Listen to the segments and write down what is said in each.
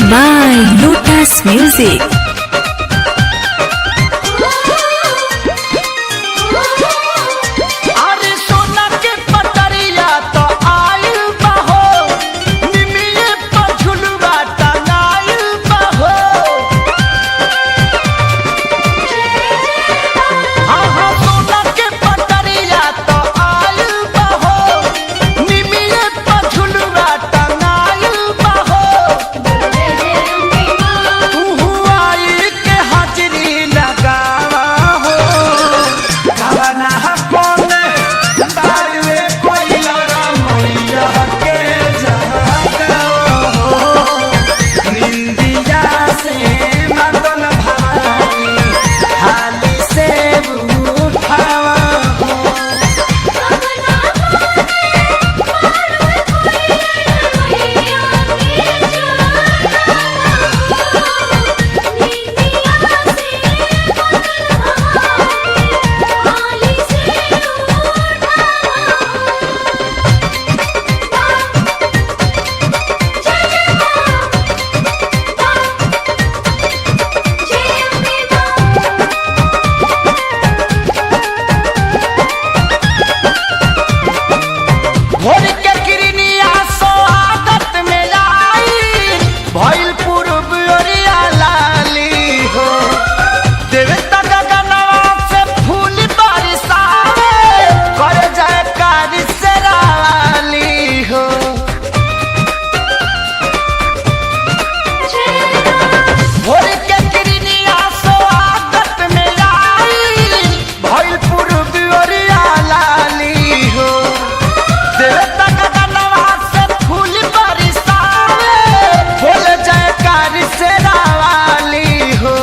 by Lotus Music. अरे सोना के पतरिया तो आइल बहो, निमिये पर झुलवा टंगाइल बहो। हाँ हाँ, सोना के पतरिया तो आइल बहो, निमिये पर झुलवा टंगाइल बहो। तू आई के हाजरी लगावा हो, कवना कोन बारवे कोई मैया के जगाओ हो। निंदिया से मदन भवानी हाली से उठावा हो। भोर के किरनिया सो आदत में आई, भइल पूर्व ओरिया लाली हो। देवता गगनवा से फूल बरसावे, कर जयकार से राली हो। भोर के किरनिया सो आदत में आई, भइल पूर्व ओरिया लाली हो। देवता गगनवा से फूल बरसावे, बोल जयकार से रावाली हो।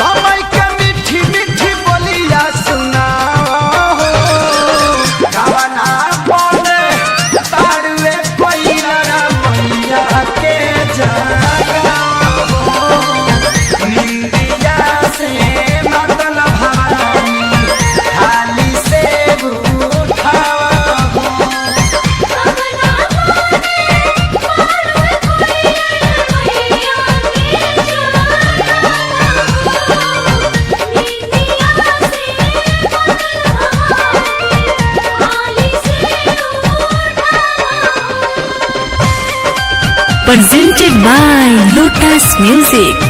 कमल के मीठी मीठी बोलिया सुनाओ हो। कवना बोले तारुए कोई मैया के जगाओ हो। निंदिया से मदन भवानी थाली से उठाओ हो। Presented by Lotus Music.